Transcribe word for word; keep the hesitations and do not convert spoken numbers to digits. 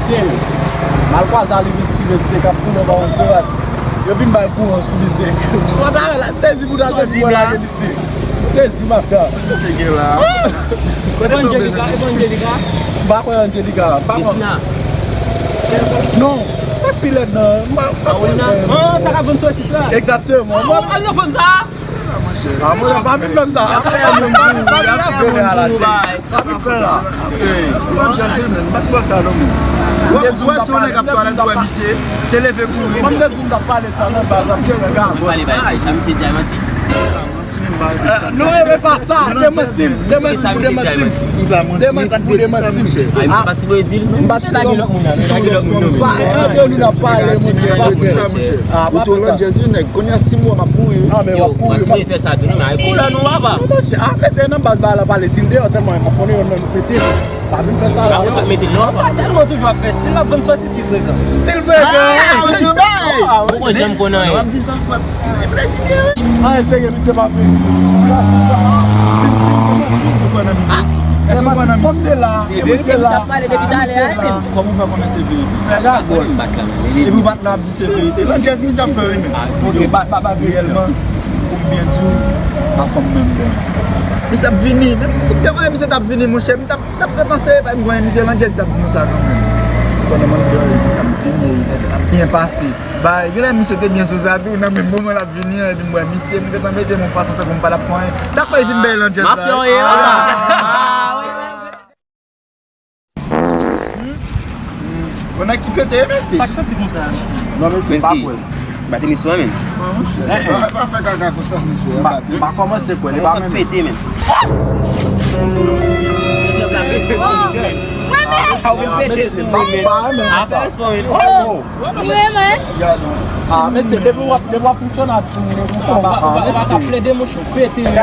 Mal kwaze a li riski reste k ap koule ba Montserrat. Yo vin bay kouran sou misye. Swa ta la sezi pou ta sezi pou lage misye. Sezi mafya. Misye gen la. Evangelika, Evangelika. M pa kwè Angelika. M pa kwè. Non. Sa k pi lèd nan. M pa kwè. Ah, sa k ap vann sosis la. Egzakteman. Al nan fanm sa. Ah, mwen pa vin menm sa. Pa vin la vin la la. Pa vin fè la. Mwen Jazz men, m pa t wè sa non men. Wè si yon nèg ap pale, wè misye, se leve kouri. Mwen te di m t ap pale sa nan baz ap fè gade. Pale bay sa, sa misye di a manti. Non, e pa sa, de manti m, de manti m, de manti m. De manti m, de manti m. Ah, misye pa t sipoze di l non. M pa t sipoze di l non. Sa, Angelina pale, mwen di pa vre. Ah, pa fè sa. Kounye a si m wè m ap mouri wi. Ah, men w ap mouri. Yo, w ap fè sa tou non, men al koule nou papa. Non, monchè, ah, men se nan baz bagay la pale, si l deyò sèlman, m ap konnen yo nan nou pete. Pa vin fè sa la non. Sa tèlman toujou ap fè, si l ap vann sosis, si frekan. Si l frekan. Ah, ou di bay. Ou konn janm konn anyen. W ap di sa frè. E plezi li wi. Ah, serye, misye pa vle. Ou kwè nan misye? Èske ou kwè nan misye? Kòm de la, e mwen te la. Sa pale depi talè a, e menm. Kòman w fè konnen se verite? Fè gagòl. Epi w bat la. Se verite. Landjèz misye ap fè wi men. Ok, ba, ba, ba verite. Reyèlman, pou m byen di w, pa fanm nan m byen. Misye ap vini. Menm si m te konnen misye t ap vini, monchè, m t ap, t ap ret nan sere pa m konnen misye Landjèz t ap di nou sa kanmenm. Konnen mwen m byen, misye ap vini, ap byen pase. Ba, genlè misye te byen sou sa tou, nan menm moman l ap vini an, epi m wè misye, m gentan mete m yon fason tankou m pa t ap fè anyen. Sa k fè l vin bay Landjèz la. Mafya w ye, ah. Bon, nèg ki pete, mesye. Sa k soti konsa? Non, mesye, pa kwè. Ba tenis ou a, men. Pa, monchè. Pa, pa fè kaka konsa, mesye. M pa, m pa kòmanse kwè, li pa menm. Pete, men. Ah, ou vin pete sou mwen, men. Ah, fè respè, men. Oh! Ou renmen? Ah, mesye, depi w ap, depi w ap fonksyone ak timoun yo konsa, ba, ah, mesye. Pete, men.